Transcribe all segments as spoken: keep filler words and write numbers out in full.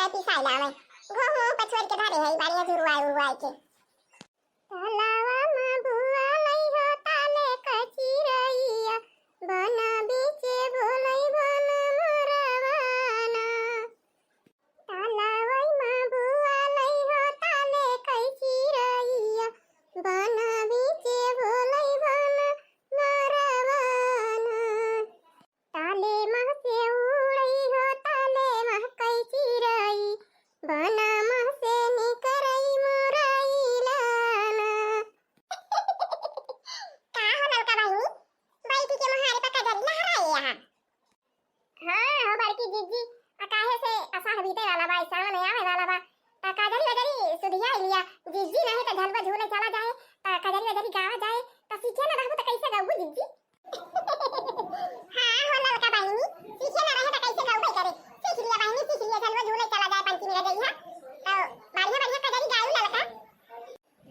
पिसाई लावे। घूम पछोर के धरे है, बढ़िया झुरवाए उरवाए के। तलावा में बुआ लई हो ताले कचिरैया, बन बीचे बोलई बन मोरवाना। तलावा में बुआ लई हो ताले कचिरैया, बन बीचे बोलई बन मोरवाना। ताले मह से उड़ई हो, ताले मह कई चिरई, बना मह से निकरई मुरई लाना। का हो ललका बहिनी, बैठी के मुहारे पर कजरी लहराए यहाँ? हाँ हो बड़की जिज्जी, आ काहे से असाह बीते वाला बा, सावन आवे वाला बा, त कजरी वजरी सुधिया लिया जिज्जी, नहीं त झलवा झूले चला जाए, त कजरी वजरी गावा जाए, त सीखे न रहबू त कैसे गाबू जिज्जी? हाँ हो ललका बहिनी, सीखे ना रहे त कैसे गउबे करे? सीख लिया बहिनी, सीख लिया, झलवा झूले चला जाए पंचमी के जइहा। तो बढ़िया बढ़िया कजरी गाऊ ललका।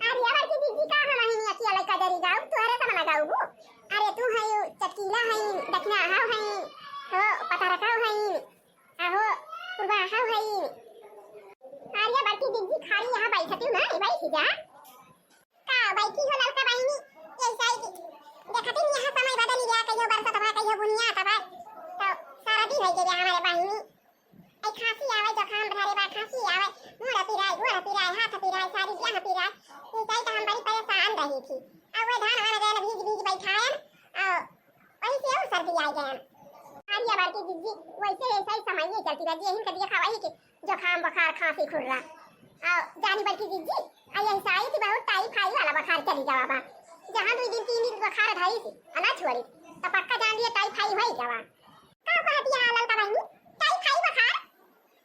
अरे बड़की जिज्जी का हम बहिनी अकेले कजरी गाऊ, तोहरे सब ना गाऊ। अरे तू है चटकीला है, दक्षिणा हाव है, हो पतरका है, आहो पूर्वा हाव है। अरे बड़की जिज्जी खाली यहाँ बैठती हूँ ना, बैठ जा। का बैठी हो ललका बहिनी? यही साइड देखती नहीं, यहाँ समय बदल गया, कहियो बरसत बा, कहियो बुनियात बा, तो सर्दी हो गया हमारे बहिनी। ऐ खांसी आवे, जुकाम धरे बा, खांसी आवे, मुड़ पिराए, गोड़ पिराए, हाथ पिराए, सारी देह पिराए। यही साइड तो हम बड़ी परेशान रही थी। अब वो धान वान गए भीज भीज बैठाए, और वही से और सर्दी आ गए। अरे बड़की जिज्जी, वैसे ऐसा ही समय ये चलती रहती है, इनका देखा वही के जुकाम, बुखार, खांसी, खुर्रा। आ, जानी बड़की जिज्जी, आ, यही साइड बहुत टाइफाइड वाला बुखार चली गवा बा। जहाँ दो दिन, तीन दिन बुखार धरी थी, आ, ना छोड़ी, तो पक्का जान लिए टाइफाइड हो ही गवा। का कहती है ललका बहिनी? टाइफाइड बुखार?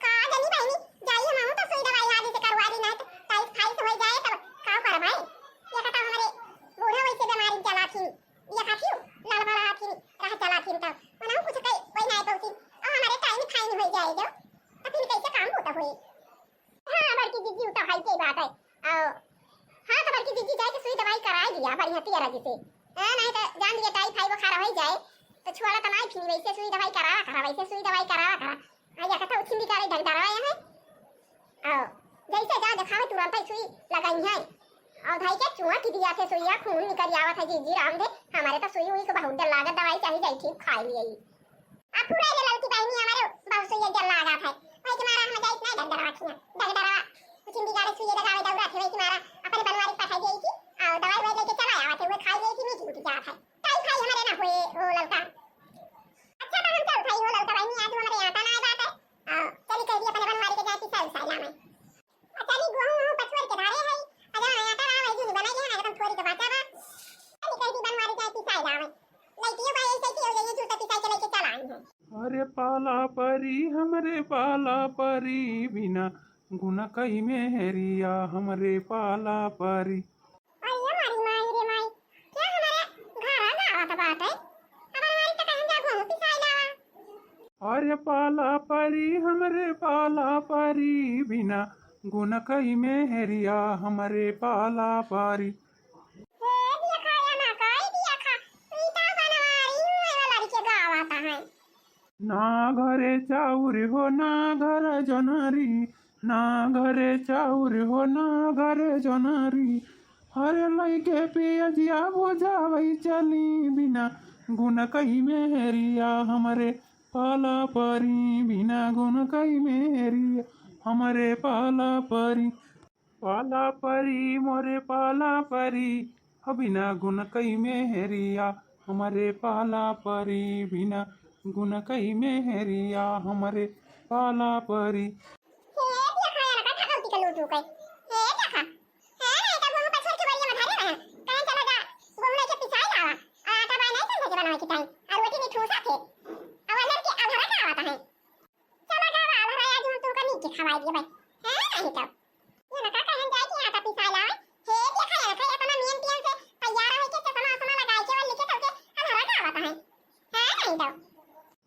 का जानी बहिनी, जाई हम तो सुई दवाई आदि से करवा दी, नहीं तो टाइफाइड हो जाए, तब का करब है? ये कहता हमारे बूढ़ा वैसे बीमारी चला थी, ये खाती, लड़बड़ा थी, रह चला थी, तब मना कुछ कई, कोई नहीं पहुँची, और हमारे टाइम खाइन हो जाए जो, तो फिर कैसे काम होता हुए? हाँ, बड़की जिज्जी, उ तो है के बात है। आओ, हाँ, तो बड़की जिज्जी जाए के सुई दवाई कराए लिया, बढ़िया तियरा जी से। हाँ, नहीं तो जान लिए टाइफाइड बुखार हो ही जाए, तो छोड़ा तो नहीं फिर वैसे सुई दवाई करावा करा, वैसे सुई दवाई करावा करा। आ, या कथा उछिन दिकारे ढगढरवा है। आओ, जैसे जा देखावे तुरंत ही सुई लगाई है। और भाई के चुआ की दिया थे सुइया, खून निकल आवत है, जिज्जी राम दे, हमारे तो सुई उई के बहुत डर लागत, दवाई चाही जाई ठीक खाए लिए। आ पूरा ये ललकी बहिनी हमारे बहुत सुइया डर लागत है। वही के मारा हम जाइत नहीं डगडरवा खिया। डगडरवा कुछ हिंदी गाने सुइया लगावे दौरा थे, वही के मारा अपने बनवारी पठाई गई थी। और दवाई ववाई लेके चला आवा थे, वो खाई गई थी, मीठी मीठी जात है। ताई खाई हमारे ना हुए, ओ ललका। अच्छा तो हम चल खाई हो ललका बहिनी, आज हमारे आटा ना बात है। आ, चली कह दी अपने बनवारी के जाती साल साला में। आ चली गोहूं वहूं पछोर के धारे है, आ जहाँ आटा रहा वही जूनी बनाई है, ना एकदम थोड़ी के बाचा बा। चली कह दी बनवारी जाए पिसाई लावे। लइकियो बा ऐसे की हो जाइए, जूता पिसाई के लेके चला आई है। अरे पाला परी हमरे पाला परी, बिना गुन कई मेहरिया हमरे पाला परी। अरे मारी माई रे माई, क्या हमारे घर आ जावत बाटे? हमारे माई तो कहीं जा गोहूं पिसाई लावा। अरे पाला परी हमरे पाला परी, बिना गुन कई मेहरिया हमरे पाला परी। हे दिया खा या ना खाई दिया खा, ई तो बनवारी हुए वाला के गावा ता है। ना घरे चाउर हो ना घर जनरी, ना घरे चाउर हो ना घर जनरी। हरे लइके पियजिया बुझावई चली, बिना गुन कई मेहरिया हमरे पाला परी, बिना गुन कई मेहरिया हमरे पाला परी। पाला परी मोरे पाला परी, हो बिना गुन कई मेहरिया हमरे पाला परी, बिना गुन कई मेहरिया हमरे पाला परी। हे देखा यार, का ठगौती के लूटू के। हे देखा। हे रे, तब वो पछोर के बरिया में धरे रहे। कहें चला जा, गोहूं लेके पिसाई लावा। और आटा बाय नहीं समझे के बनावे के टाइम। और रोटी नहीं ठूसा थे। और अंदर के अधरा का आवता है। चला गावा, अधरा आज हम तुमका नीचे खवाई दिए भाई। है नहीं तो। ये ना का कहन जाए कि आटा पिसाई लावे। हे देखा, ये ना का इतना नियम पियन से तैयार है कि चश्मा वश्मा लगाए के वो लेके चलते अधरा का आवता है। है नहीं तो।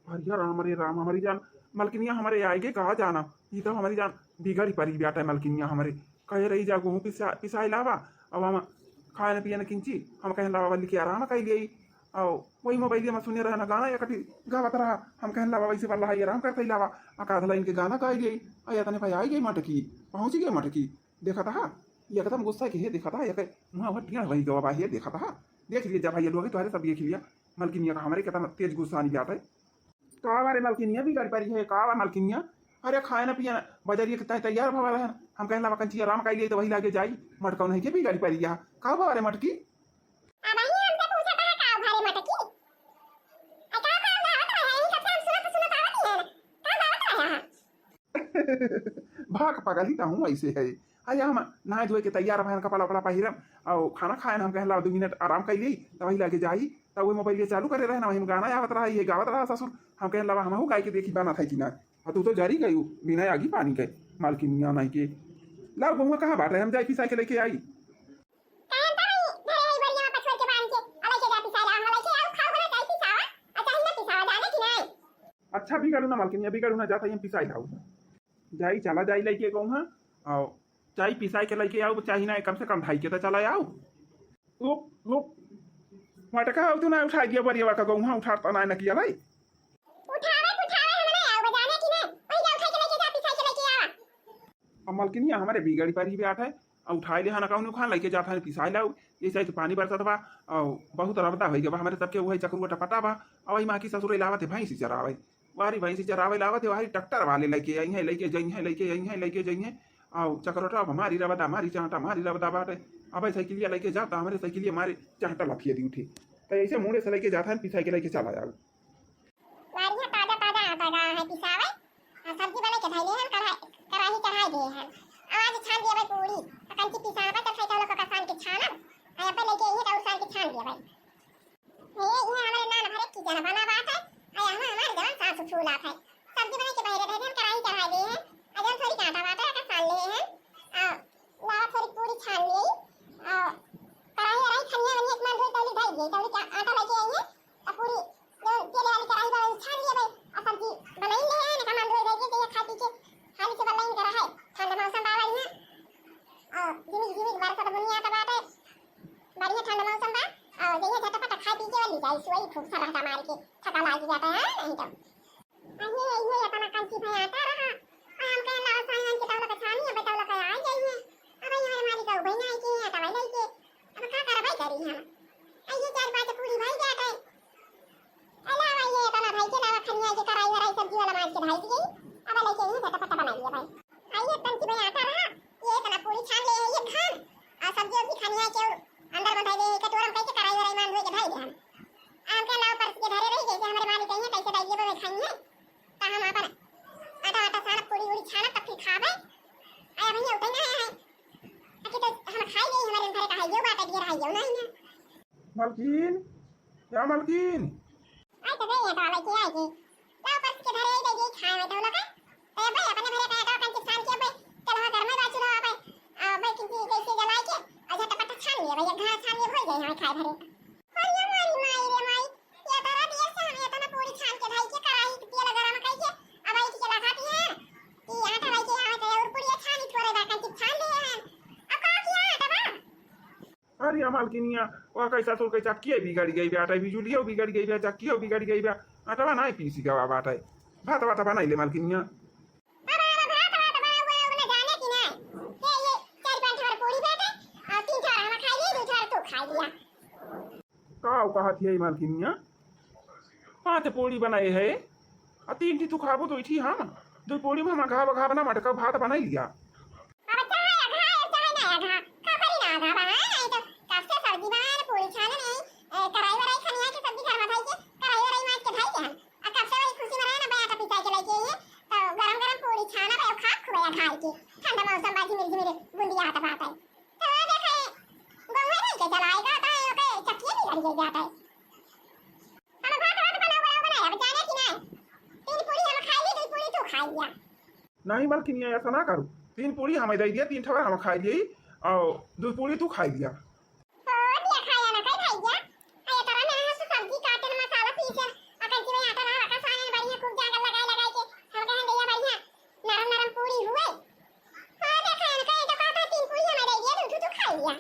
अरे राम, अरे राम, हमारी जान, मलकिनिया हमारे आएगे कहा जाना, ये तो हमारी जान बिगड़ी परी बाटे मलकिनिया हमारे। कहे रही जा गोहूं पिसा-, पिसाई लावा, अब हम खाए न पिए न किंची, हम कहें लावा वाली के आराम कर लिए। अउ वही मोबाइलिया में सुने रहे ना गाना, एक ठे गावत रहा। हम कहन लावा, वैसे वाला है, आराम करते ही लावा। आ काद लाइन के गाना गाई गई, आ इतने पे आई गई मटकी, पहुँच गई मटकी। देखत हा, एकदम गुस्सा के है, देखत हा, एक मुँह भर टेढ़ वही गवा बा है, देखत हा। देख लिए जा भाई लोग, तोहरे सब देख लिया। मलकिनिया का हमरे कितना तेज गुस्सा नहीं जाता है। का बारे मलकिनिया बिगड़ पड़ी है, का बा मलकिनिया? अरे खाए ना पिए ना, बजरिया के तय तैयार भवा रहन। हम कहला बा कंचिया आराम कइले तो वही लागे जाई। मटकौ नहीं के बिगड़ पड़ी है। का बारे मटकी? अब ही हमसे पूछता है का बारे मटकी? आ का का गावत रहा है? यही सबसे हम सुनत सुनत आवत ही है ना। का गावत रहा है? भाग पागल ही तो हूँ ऐसे है। अरे हम नहाए धोए के तैयार भयन, कपड़ा उपड़ा पहिरम, अउ खाना खाएन। हम कहला दो मिनट आराम कर ली, तब वही लागे जाई। तब वही मोबाइल के चालू करे रहे ना, वही में गाना आवत रहा, ये गावत रहा ससुर। हम कहला हमहू गाय के देखी बना था कि ना। और तू तो जरी गई बिना आगी पानी के, मालकिनिया नहीं के। लाओ गहुआ कहाँ बाटे, हम जाए पिसा के लेके आई। कहन त हई, घरे हई बरिया में पछोर के बांध के, आ लइके जा पिसाए ला, हम लइके आऊ, खाऊ बना चाय पिसावा, आ चाय ना पिसावा, जाने कि नहीं? अच्छा, बिगाड़ू ना मालकिनिया, बिगाड़ू ना, जात हई हम पिसाए लाऊ। जाई, चला जाई लइके कहूँ, हाँ, आओ, जाई पिसाए के लइके आऊ, चाही ना, कम से कम ढाई के तो चला आऊ। रुक, रुक, मटका आऊ तू ना उठाई दिया बरिया का कहूँ, हाँ, उठाता ना, ना किया भाई। उठावे, उठावे, हम ना आऊ, जाने कि नहीं? वही जा उठाई के लइके जा, पिसाए के लइके आवा। अब मलकिनिया हमरे बिगड़ी पर ही बैठ है, अब उठाए ले हन कहूँ खान लइके जात हन पिसाए लाऊ। ये साइड पानी बरसत बा, और बहुत रबदा होई गवा हमरे सबके, वही चकरुआ टपटा बा। अब वही माँ की ससुर लावत है भैंसी चरावे, वारी भैंसी चरावे लावत है, वारी ट्रैक्टर वाले लइके आई हैं, लइके जाई हैं, लइके आई हैं, लइके जाई हैं। और चकरोटा अब मारी रबदा, मारी चांटा, मारी रबदा बाटे। अब साइकिलिया लइके जाता, हमरे साइकिलिया मारे चांटा लफिया दी उठी। तो ऐसे मुड़े से लइके जात हन पिसाए के लइके चला जाऊ। बढ़िया ताजा ताजा आटा गा है पिसावे, आ सब्जी बना के धइले हन, कढ़ाई, कढ़ाई चढ़ाई दिए हन। आज छान दिए भाई पूरी, आ कंची पिसावे, तब खाई लोग का सान के छानब, आ यहाँ पे लेके आई है तो सान के छान दिए भाई। ये, ये हमारे नान भरे की जन बना बात है, आ यहाँ हमारे जवान सासु फूला है। सब्जी बना के बहरे धइले हन, कढ़ाई चढ़ाई दिए हैं, आ जन थोड़ी कांटा बाटे, का सान लिए हैं, आ लावा थोड़ी पूरी छान लिए, आ कढ़ाई वढ़ाई खनिया वनिया एक मान धोई तौली धई दिए, तौली का आटा लेके आई है, आ पूरी जो तेले वाली कढ़ाई बा, छान लिए भाई, आ सब्जी बनाई ले है ना, कमान धोई रह गई, जइया खा पी के हाली से बल्ला ही करा है। ठंड मौसम बा बढ़िया, और जिमिक जिमिक बरसत बुनिया तो बाटे, बढ़िया ठंड मौसम बा, और जइया झटपट खा पी के वाली जाई, सोई खूब सा रहता मार के, थका लागी जाता है, नहीं तो। अहे, ये इतना कंची भई आटा रहा, आ हम कहन लावा साई आन के तौला का छानी, अब तौला का आ जाइए। अब ये हमारे मालिक का उबई ना आई के, आटा वाला आई के, अब का करबै करी हम? आ ये चार पांच पूरी भाई जात है। अला भाई ये इतना भाई के लावा खनिया के कढ़ाई वढ़ाई सब्जी वाला मार के भाई के गई। अब लेके ही फटाफट बना लिया भाई। आ ये तन की भाई आटा रहा, ये इतना पूरी छान ले है ये घान। आ सब्जी वब्जी खनिया के और अंदर में भाई ले कटोरा में कैसे कढ़ाई वढ़ाई मान धोए के भाई हम। आ हम के लावा परस के धरे रही जैसे हमारे मालिक आई है कैसे डाइए बे खाई है। ता हम अपन आटा वाटा सानब पूरी उरी छानब तब फिर खाबे। आ भैया उठे ना है। आ कि तो हम खाई गई हमारे घर का है यो बात है ये रहा यो नहीं ना। मलकिन, या मलकिन। आई तो गई है तो लइके आई गई। लाओ परस के धरे आई गई खाए में तो लोग। तो भाई अपने भरे का तो कंची छान के भाई चलो घर में बाचू रहो भाई। आ भाई किंची कैसे जलाए के अच्छा टपट छान लिए भैया घास छान लिए भई जाए हमें खाए भरे। अरे मारी माई रे माई, ये तो रात ये से हम ये तो ना पूरी छान के भाई के कढ़ाई के तेल गरम कई के अब आई के लगा दिए हैं कि आटा भाई के यहाँ से और पूरी छानी थोड़े बा कंची छान लिए हैं। अब का किया आटा बा? अरे या मालकिनिया, वो कैसा सुर के चक्की बिगड़ गई बा, आटा बिजुलियो बिगड़ गई बा, चक्कियो बिगड़ गई बा, आटा नहीं पीसी गवा बाटे। भात वात बनाई ले मालकिनिया। अब हम भात वात बनावे ना जाने कि नहीं? ये, ये चार पांच ठोर पूरी बाटे, और तीन ठोर हम खाई लिए, दो ठोर तू खाई लिया। का कहत है मालकिनिया? पांच पूरी बनाए है, आ तीन ठी तू खाबो, दो ठी हम। दो पूरी में हम घाव घाव ना मटका भात बनाई लिया। अब चाहे अघा है, चाहे ना अघा, का करी ना अघा बा, हाँ? नहीं तो कब से सब्जी बा, पूरी छाने नहीं, ए, कढ़ाई वढ़ाई खनिया के सब्जी घर में धई के, कढ़ाई वढ़ाई माज के धई के हम। आ कब से वही खुशी में रहे ना, बया का पिसाई के लेके आइए, तो गरम गरम पूरी छाना बा, खा खूबे अघाई के। ठंडा मौसम बा, झिमिर झिमिर बूंदी आता बात है। तो वो देखे, गोहूं नहीं के चलाएगा, तो ये ओके चक्की नहीं लड़ी जाता है। हम भात वात बनाओ, बनाओ, बनाओ, अब जाने कि नहीं? तीन पूरी हम खाई ली, दो पूरी तू खाई लिया। नहीं मालकिनिया, ऐसा ना करू। तीन पूरी हमें दे दिया, तीन ठवर हम खाई ली और दो पूरी तू खाई लिया। ओ, दिया खाया ना खाई भाई जा। अरे तोरा में हम तो सब्जी काटे न मसाला पीसे, अकन की आटा ना रखा साने बढ़िया खूब जाकर लगाए लगाए के हम कहन दिया बढ़िया नरम नरम पूरी हुए। हाँ, देखा है ना, कहे तो कहता तीन पूरी हमें दे दिया, दो तू खाई लिया।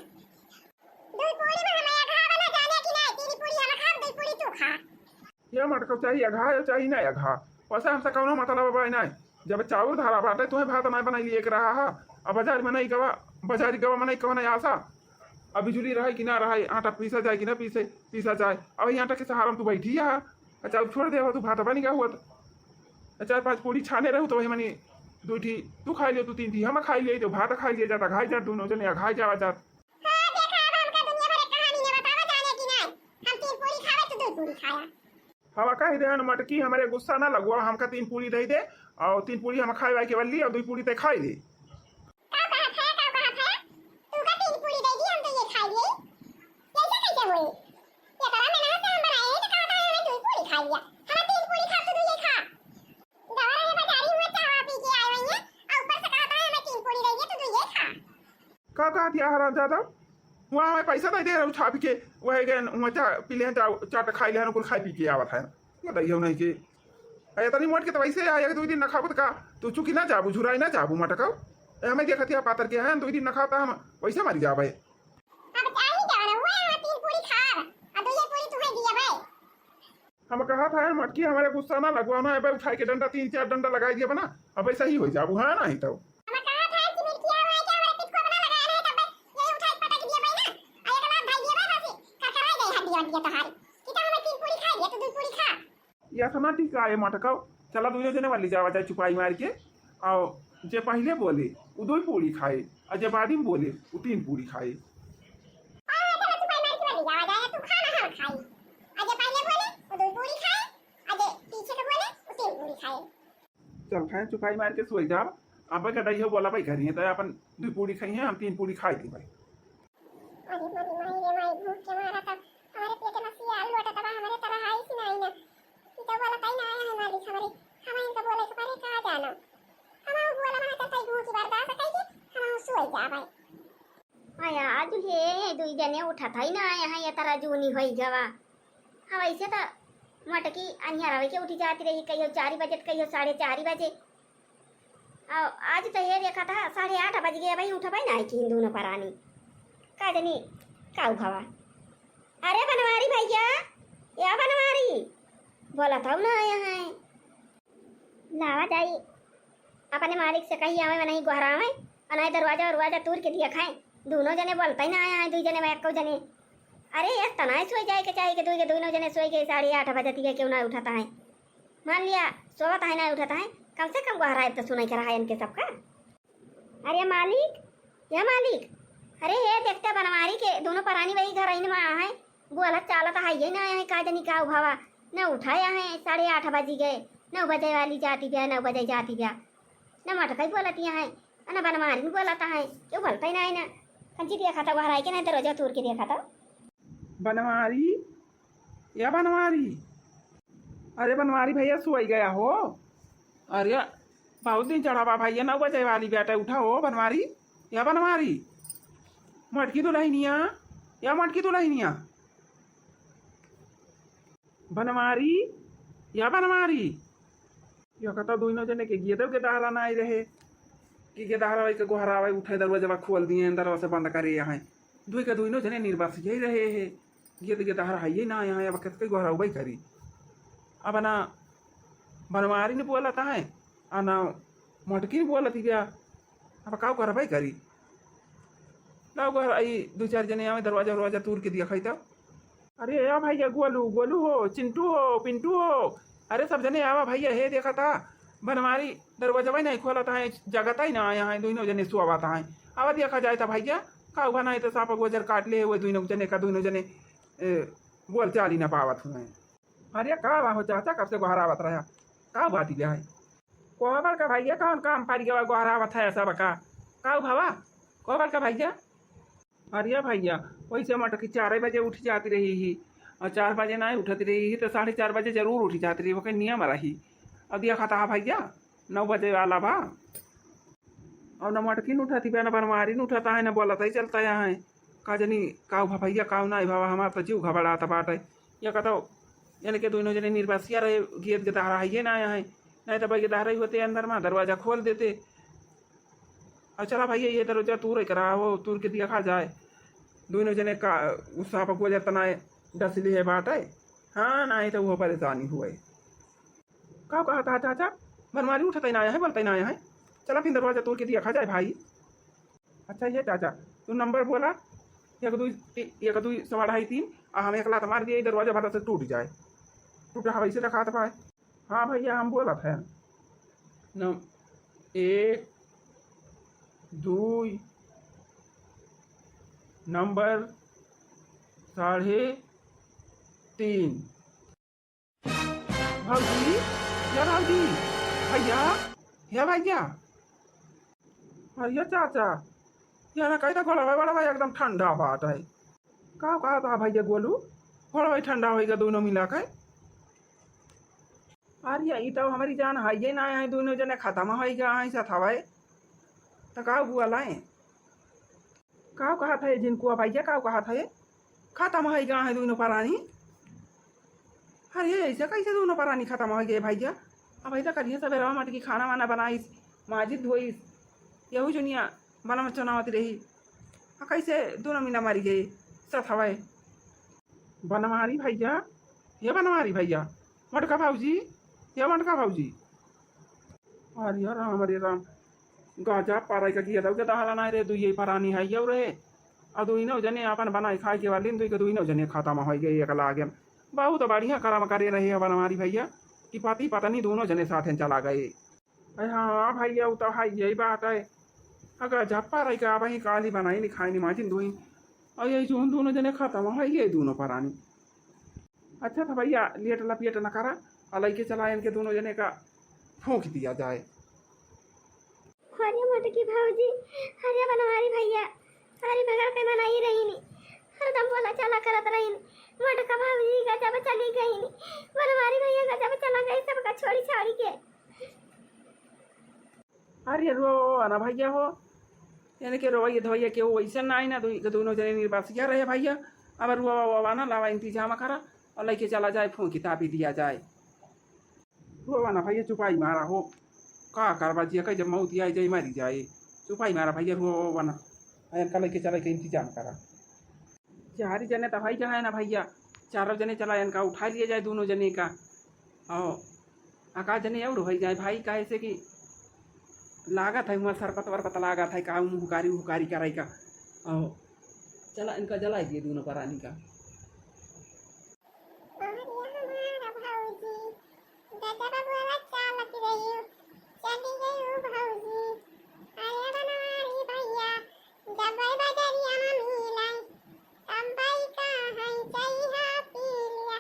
दो पूरी में हमें घाव ना जाने कि नहीं, तीन पूरी हम खाब, दो पूरी या मटकौ चाही अघा, या चाही ना अघा, वैसे हमसे कौनो मतलब अब नहीं। जब चाउर धरा बाटे, तुहे भात नहीं बनाई लिए के रहा है। अब बाजार में नहीं गवा, बाजारी गवा में नहीं कौन आशा। अब बिजुली रहे कि ना रहे, आटा पीसा जाए कि ना पीसे, पीसा जाए, अब ये आटा के सहारा में तू बैठी है। अच्छा, अब छोड़ दे, अब तू भात बनी का हुआ तो चार पाँच पूड़ी छाने रहू तो वही मनी दू ठी तू खाई लियो, तू तीन ठी हम खाई लिए, तो भात खाई लिए जाता, खाई जात दोनों जने, खाई जावा जात। हाँ, देखा, अब हमका दुनिया भर के कहानी नहीं बतावा जाने की नहीं। हम तीन पूरी खावे तो दो पूरी खाया। हम कह दे हन मटकी, हमरे गुस्सा ना लगवा, हमका तीन पूरी दे दे, और तीन पूरी हम खाए वाए के बल्ली, और दो पूरी ते खाई ले। का कहत है, का कहत है? तू का तीन पूरी दे दी, हम तो ये खाई लिए। कैसे कैसे हुई? ये तरह में ना से हम बनाए हैं, तो कहता है हमें दो पूरी खा लिया। हम तीन पूरी खा, तू दो ये खा। गवा रहे बाजारी हुआ, चावा पी के आए हुए हैं, और ऊपर से कहता है हमें तीन पूरी दे दे, तू दो ये खा। का कहत या हरामजादा? वहाँ हमें पैसा दे दे रहे छाप के, वह गए वहाँ चा पी ले, चा चाट खाई ले, कुल खाई पी के आवत है। बताइए नहीं के। अरे तनी मोट के तो वैसे आया कि दो दिन ना खाबो तो का, तू चुकी ना जाबू, झुराई ना जाबू मटकाओ। ए, हमें देखत या पातर के हैं, दो दिन ना खाता हम वैसे मरी जाबे। अब चाही जाना हुआ है, तीन पूरी खाब, आ दो ये पूरी तुम्हें दिया भाई। हम कहा था, "ए मटकी, हमारे गुस्सा ना लगवाओ ना, अबे उठाई के डंडा, तीन चार डंडा लगाई दिया बना, अबे सही हो जाबू, हाँ नहीं तो।" हम कहा था कि मिर्चिया हुआ है क्या, हमारे पिट को अपना लगाया नहीं, तब यही उठाई पटक दिया भाई ना, आ एक लात भाई दिया भाई, हंसी खरखराई गई हड्डी हड्डी तोहारी, कि तो हमें तीन पूरी खाई दिया, तो दो पूरी खा। या सना ठीक है, ये मटकाओ, चला दोनों जने वाली जावा जाए चुपाई मार के, और जे पहले बोले, वो दो पूरी खाए, और जे बाद में बोले, वो तीन पूरी खाए। हाँ, चलो चुपाई मार के वाली जावा जाए, तू खा ना हम खाई। और जे पहले बोले, वो दो पूरी खाए, और जे पीछे के बोले, वो तीन पूरी खाए। चल खाए चुपाई मार के सोई जाब। अब कटाई हो बोला भाई घर ही है, तो अपन दो पूरी खाई है, हम तीन पूरी खाई दी भाई। अरे मरी माई रे माई, भूख के मारा था हमारे पेट में सियाल लोटा तबा हमारे तरह आई सी नहीं ना। ई तो बोला ताई ना आया है मालिक हमारे, हम इनका बोले के परे कहाँ जाना। हम बोला बना चलता ही भूख की बर्दाश्त कई के हम सोई जा भाई। आया आज हे दुई जने उठत है ना, यहाँ ये तरह जूनी होई गवा। हाँ, वैसे तो मटकी अनिया रवे के उठी जाती रही, कहियो चार बजे, कहियो साढ़े चार बजे। और आज तो ये देखा था साढ़े आठ बज गया भाई, उठबे ना है कि दोनों परानी। का जनी का उठावा? अरे बनवारी भैया, या बनवारी, बोला था ना आया है। लावा जाई, अपने मालिक से कही आवे, नहीं गोहरावे, और नहीं दरवाजा उरवाजा तूर के दिया खाए। दोनों जने बोलता ही ना आया है, दुई जने में एको जने। अरे यार, तनाए सोई जाए के चाहे कि दुई के दोनों जने सोई के साढ़े आठ बजे तिया क्यों ना उठाता है। मान लिया, सोवत है ना उठाता है, कम से कम गोहराए तो सुनाई के रहा है इनके सबका। अरे मालिक, या मालिक, अरे हे देखते बनवारी के दोनों परानी वही घर आइन में है, बोलत चालत है ये ना है, का जनी का उभावा, न उठाया है, साढ़े आठ बजी गए, नौ बजे वाली जाती ब्या, नौ बजे जाती ब्या, न मटकई बोलत यहाँ है, न बनवारी बोलत है, क्यों बोलता ही ना है ना, कंची दिया खाता गोहराई के नहीं तो रोजा तोड़ के दिया खाता। बनवारी, या बनवारी, अरे बनवारी भैया सोई गया हो? अरे बहुत दिन चढ़ा बा भैया, नौ बजे वाली बेटा उठा हो बनवारी, या बनवारी, मटकी दुलहिनिया, या मटकी दुलहिनिया, बनवारी, या बनवारी। यो कहता दुइनो जने के गेदो के दहरा ना आई रहे कि गेदहरा के गोहरावे उठे दरवाजा खोल दिए, अंदर से बंद करे यहाँ। दुई के दुइनो जने निर्वास यही रहे है, गेद गेदहरा है ये ना यहाँ, अब कितके गोहरावे करी। अब ना बनवारी ने बोलत है, आ ना मटकी ने बोलत बिया। अब का करबे करी? लाओ घर आई, दो चार जने आवे, दरवाजा उरवाजा तूर के दिया खाई तब। अरे या भैया गोलू, गोलू हो, चिंटू हो, पिंटू हो, अरे सब जने आवा भैया, हे देखा था बनवारी दरवाजा भाई नहीं खोला था, जगत ही ना आया है, दोनों जने सुआवा था। आवा देखा जाए था भैया, का हुआ नहीं तो सांप गोजर काट ले हुए दोनों जने का, दोनों जने ए, बोल चाल ही ना पावत हुए। अरे का बा हो चाचा, कब से गोहरावत रहा, का बात ही है? कोहबर का भैया कौन काम पड़ गया, गोहरावत है सब का, का भवा? कोहबर का भैया? अरे भैया, वैसे मटकी चार बजे उठ जाती रही ही, और चार बजे ना उठत रही ही तो साढ़े चार बजे जरूर उठ जाती रही, वो नियम रही। अब देखा था भैया, नौ बजे वाला बा, और न मटकी न उठती बा, न बनवारी न उठता है, न बोलत ही चलता है। का जनी का भा भैया, का ना भवा, हमार तो जीव घबरात बाटे। या कहता, यानी के दोनों जने निर्वासिया रहे, गेद के दहरा है ये ना आया है, नहीं तो भाई के दहरा ही होते अंदर में दरवाजा खोल देते। और चला भैया, ये दरवाजा तूर करा हो, तूर के देखा जाए। दोनों जने का उ सांप को जतना डसली है बाटे, हाँ, नाहीं तो वो परेशानी हुए। का कहत हा चाचा? बनवारी उठत ही नाहीं है, बोलत ही नाहीं है। चला फिर दरवाजा तोड़ के देखा जाए भाई। अच्छा ये चाचा, तू नंबर बोला, एक दुई ती-, एक दुई सवा ढाई तीन, आ हम एक लात मार दिए, दरवाजा भरा से टूट जाए। टूटा हवा इसे देखात पाए। हाँ भैया, हम बोलत है। न-, एक, दुई, नंबर साढ़े तीन। भौजी, या भौजी, भैया, या भैया, भैया चाचा, या ना कही तो गोड़वा, गोड़वा एकदम ठंडा बात है। का कहत हा भैया गोलू, गोड़वा ठंडा होइगा दोनों मिला के। अरे, ई तो हमारी जान है, ये ना है, दोनों जने खत्म होइगा, ऐसा था भाई। तो का हुआ लाए? का कहत है जिनको भैया, का कहत है? खत्म होइगा है दोनों परानी। अरे, ऐसे कैसे दोनों परानी खत्म होइगा भैया? अब ऐसा करिए, सवेरे मटकी खाना वाना बनाइस, माजिद धोइस, यहू जुनिया बनम चुनावत रही। आ कैसे दोनों मिला मारी गए, सत हवाए। बनवारी भैया, ये बनवारी भैया, मोटका भौजी, ये मोटका भौजी। अरे राम, अरे राम, गजब पाराई का किया था, के दहला नाहीं रे, दुइये परानी है ये रे। आ दुइनो जने आपन बनाई खाए के वाली, दुई के दुइनो जने खत्म होइ गए एक लागे। बहुत बढ़िया करम करे रहे बनवारी भैया कि पति पत्नी दोनों जने साथे चला गए। अरे हाँ भैया, उ तो है, यही बात है। अगर गजब पाराई का आप ही काली बनाई नहीं खाई नहीं माजिन दुई, और यही जौन दोनों जने खत्म होइ गए दोनों परानी। अच्छा था भैया, लेट लपेट न करा, और लइके चला इनके दोनों जने का फूंक दिया जाए। अरे मोटकी भौजी, अरे बनवारी भैया, अरे बगल के मनाई रही नी, हरदम बोला चला करत रही नी। मोटका भौजी गजब चली गई नी, बनवारी भैया गजब चला गई सबका छोड़ी छाड़ी के। अरे रोवा ना भैया हो, यानी कि रोवैया धोवैया केहू वैसे ना आई ना, दू-, दोनों जने निर्बसिया रहे भैया। अब रोवा वोवा ना लावा, इंतजाम करा और लइके चला जाए, फूंकी तापी दिया जाए। रोवा ना भैया, चुपाई मारा हो, का करबा जिया का जब मौत आई जाए मरी जाए। चुपाई मारा भैया, रोवा वोवा ना, इनका लइके चला के इंतजाम करा। चार जने तो है जहाँ है ना भैया, चारों जने चला इनका उठा लिया जाए दोनों जने का। और एका जने और होइ जाए भाई, काहे से कि लागत है हुआ सरपत वरपत लागत है का मुहकारी उहकारी करे का। और चला इनका जलाई दिए दोनों परानी का। अरे हमारा भौजी, गजब बोला चालत रही, चली गई भौजी। अरे बनवारी भैया, जब बजरिया में मिलाई, तब का है जइहा पी लिया,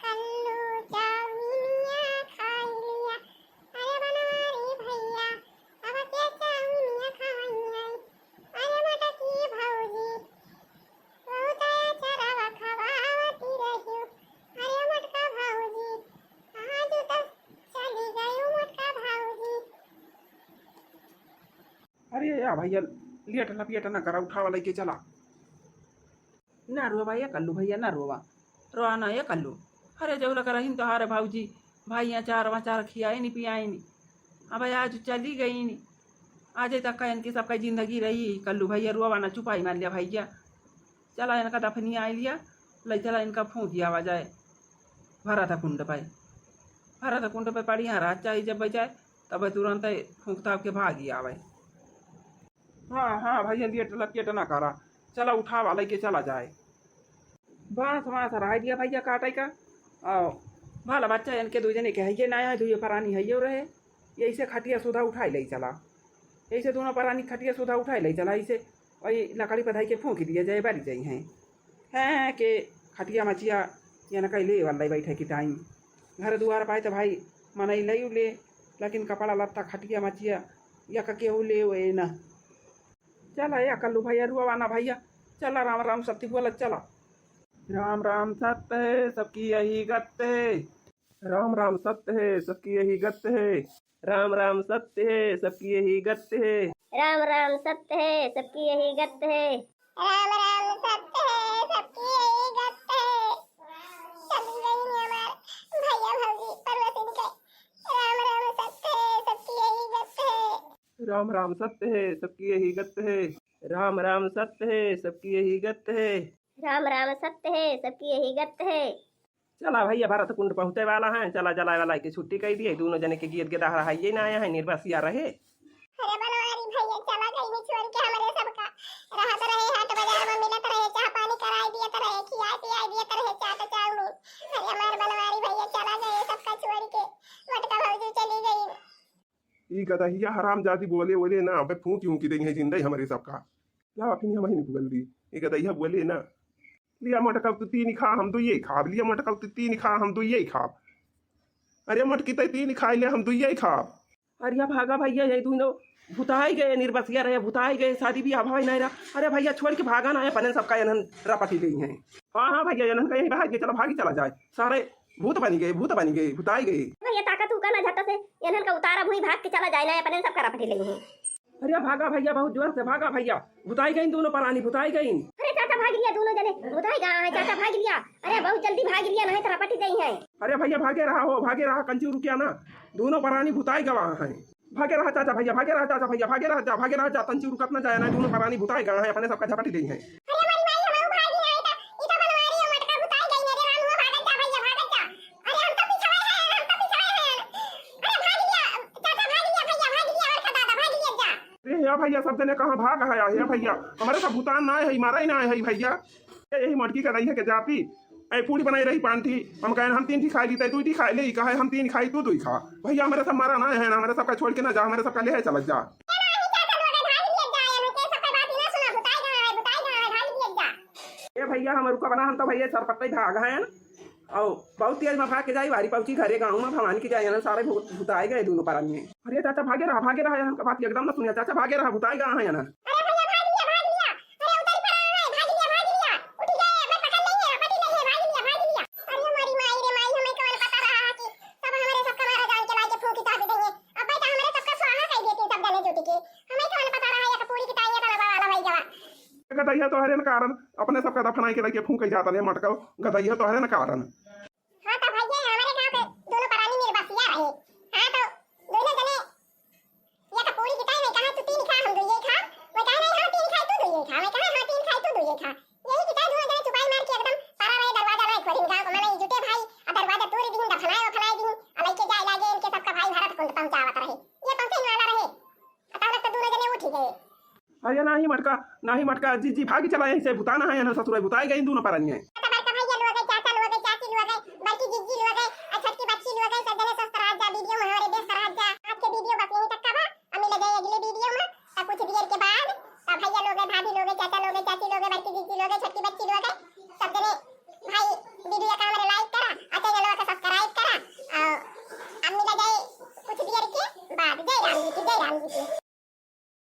कल्लू चाउमिनिया खाई लिया। अरे बनवारी भैया, अब के चाउमिनिया खाई है? अरे मोटकी भौजी, बहुत चरवा खवावती रही। अरे मोटका भौजी, आज तो चली गई मोटका भौजी। अरे या भैया, लेट लपेट ना करा, उठावा लइके चला। ना रोवा या कल्लू भैया, ना रोवा, रोवा ना या कल्लू। अरे जौला करहिन तोहार भौजी, भाई अचार वचार खियाइन पियाइन, अब आज चली गइन। आज तक का इनकी सबका जिंदगी रही। कल्लू भैया रोवा ना, चुपाई मार लिया भैया। चला इनका दफनिया आई लिया, ले चला इनका फूंक आवा जाए भरत कुंड पे। भरत कुंड पे पड़ी यहाँ रात चाही जब बजाए, तब तुरंत फूंक ताप के भागी आवे। हाँ हाँ भैया, लेट लपेट ना करा, चला उठावा लइके चला जाए। बांस वांस रह दिया भैया काटे का। आओ, बाल बच्चा इनके दू जने के है ये नया, दू ये परानी है ये रहे, यही से खटिया सुधा उठाई ले चला, यही से दोनों परानी खटिया सुधा उठाई ले चला, इसे वही लकड़ी पर धई के फूंक दिया जाए, बरी जाई हैं। हैं के खटिया मचिया या न कहीं ले वाला बैठे की टाइम घर दुआर पाए तो भाई मनई ले ले, लेकिन कपड़ा लत्ता खटिया मचिया या का केहू ले वे ना। चला या कल्लू भैया, रुआवा ना भैया, चला राम राम सत्य बोला चला। राम राम सत्य है सबकी यही गत है। राम राम सत्य है सबकी यही गत है। राम राम सत्य है सबकी यही गत है। राम राम सत्य है सबकी यही गत है। राम राम सत्य है सबकी यही गत है। चली गई हमार भैया भौजी परवतिन के। राम राम सत्य है सबकी यही गत है। राम राम सत्य है सबकी यही गत है। राम राम सत्य है सबकी यही गत है। राम राम सत्य है सबकी यही गत है। चला भइया, भरत कुंड पहुँचे वाला है, चला जलाए वाला के छुट्टी कइ दिए, दूनो जने के गीत गेदा रहाइए ना आया है, निर्बसिया रहे। अरे बनवारी भइया, चला गइनी छोड़ के हमरे सबका। रहत रहे हाट बाजार में, मिलत रहे, चाह पानी कराई दियत रहे, खियाई पियाई दियत रहे, चाट चाउमीन। अरे हमार बनवारी भइया चला गए सबका छोड़ के, मोटका भौजी चली गई। ई गदहिया हरामजादी बोले बोले ना, अबे फूंकी ऊंकी देंगे जिंदा ही हमरे सबका। ला अखनी हम ही निकल दी, ई गदहिया बोले ना। लिया मोटका तू तीन खा, हम दुइये खाब, लिया मोटका तू तीन खा, हम दुइये खाब। अरे मोटकी तै तीन खाई ले, हम दुइये खाब। अरे या भागा भइया, ये दूनो भुताई गए, निर्बसिया रहे, भुताई गए, शादी बियाह भाई नहीं रहा। अरे भइया छोड़ के भागा ना, अपने सबका एनहन रपटी गई हैं। हाँ, हाँ भइया, एनहन का यही भाग के चला, भागी चला जाए। सारे भूत बनी गए, भूत बनी गए, भुताई गए। भइया ताका तू का ना झट से, एनहन का उतारा भुई भाग के चला जाए ना, अपने सबका रपटी गई हैं। अरे भागा भइया, बहुत जोर से भागा भइया, भुताई गई दूनो परानी, भुताई गई। अरे चाचा भाग लिया दूनो जने, भुताई गवा है चाचा, भाग लिया। अरे बहुत जल्दी भाग लिया, नहीं तो रपटी गई हैं। अरे भइया भागे रहा हो, भागे रहा, कंची रुकिया ना, दूनो परानी भुताई गवा है। भागे रहा चाचा भइया, भागे रहा चाचा भइया, भागे रहा जा, भागे रहा जा, तंची रुकत ना जाए ना, दूनो परानी भुताई गवा है, अपने सबका झपटी गई हैं। अरे हमारी माई, हम भागी नहीं था, ई तो बनवारी है, मटका भुताई गई। अरे राम, वो भागत जा भइया, भागत जा। अरे हम तो पिछवाए हैं, हम तो पिछवाए हैं। अरे भाग लिया चाचा, भाग लिया भइया, भाग लिया, और का दादा, भाग लिया जा। अरे या भइया, सब जने कहाँ भाग है? या भइया, हमरे सब भुतान ना है, मारा ही ना है भइया। ए, यही मोटकी का रही है के जाती। ए, पूड़ी बनाई रही पान ठी, हम कहेन हम तीन ठी खाई ली, तै दुई ठी खाई ले, कहे हम तीन खाई, तू दुई खा। भइया हमरे सब मारा ना है ना, हमरे सबका छोड़ के ना जा, हमरे सबका ले है चलत जा। ए भइया, हम रुका बना, हम तो भइया सरपट्टे भाग हैं। अउ बहुत तेज में भाग के जाई, वारी पहुंची घरे गाँव में, भवानी के जाए ना, सारे भूत, भुताई गए दूनो परानी। अरे चाचा भागे रहा, भागे रहा, हमका बात एकदम ना सुनिया, चाचा भागे रहा, भुताई गवा है ना। अरे भइया भाग लिया, भाग लिया। अरे उतरी पड़ा है, भाग लिया, भाग लिया। उठ गए, मैं पकड़ लेंगे, पकड़ लेंगे, भाग लिया, भाग लिया। अरे हमारी माई रे माई, हमें कौन पता रहा है कि सब हमरे सबका मारा जान के लाके फूंकी चाबी देंगे। अब भाई तो हमरे सबका स्वाहा कह देती सब जने जुट के। हमें कौन पता रहा है कि पूरी की ताई ये तलबा वाला भाई गवा। गदहिया तोहरे न कारण, अपने सबका दफनाई के लाके फूंक जाता ने मटका, गदहिया तोहरे न कारण। हाँ तो भइया, हमरे गाँव के दूनो परानी निर्बसिया रहे। हाँ तो दूनो जने या तो पूरी किताई में कहा तू तीन खा, हम दुइये खा। मैं कहा नहीं, हाँ तीन खाए तू दुइये खा। मैं कहा हाँ तीन खाए तू दुइये खा। यही किताई दूनो जने चुपाई मार के एकदम परा रहे, दरवाजा रहे खोलिन। गाँव को मने जुटे भाई, आ दरवाजा तोड़ दीन, दफनाए वफनाए दीन, आ लइके जाए लागे इनके सबका भाई भरत कुंड पहुँचावत रहे। ये पहुँचे वाला रहे, अचानक तो दूनो जने उठ ही गए। अरे नाही मटका, नाही मटका, जीजी भागी चला यहीं से, भुताना है ना ससुर, भुताई गई दूनो परानिया। तो बड़का भइया लोग, चाचा लोग, चाची लोग, बड़की जीजी लोग, आ छोटकी बच्ची लोग, सब जने स्वस्थ रह जा, वीडियो में हमारे व्यस्त रह जा। आज के वीडियो बस यहीं तक का बा, अब मिले जाए अगले वीडियो में। तो कुछ देर के बाद तो भइया लोग, भाभी लोग, चाचा लोग, चाची लोग, बड़की जीजी लोग, छोटकी बच्ची लोग, सब जने भाई वीडियो का हमारे लाइक करा, आ चैनल का सब्सक्राइब करा। और अब मिले जाए कुछ देर के बाद। जय राम जी की, जय राम जी की।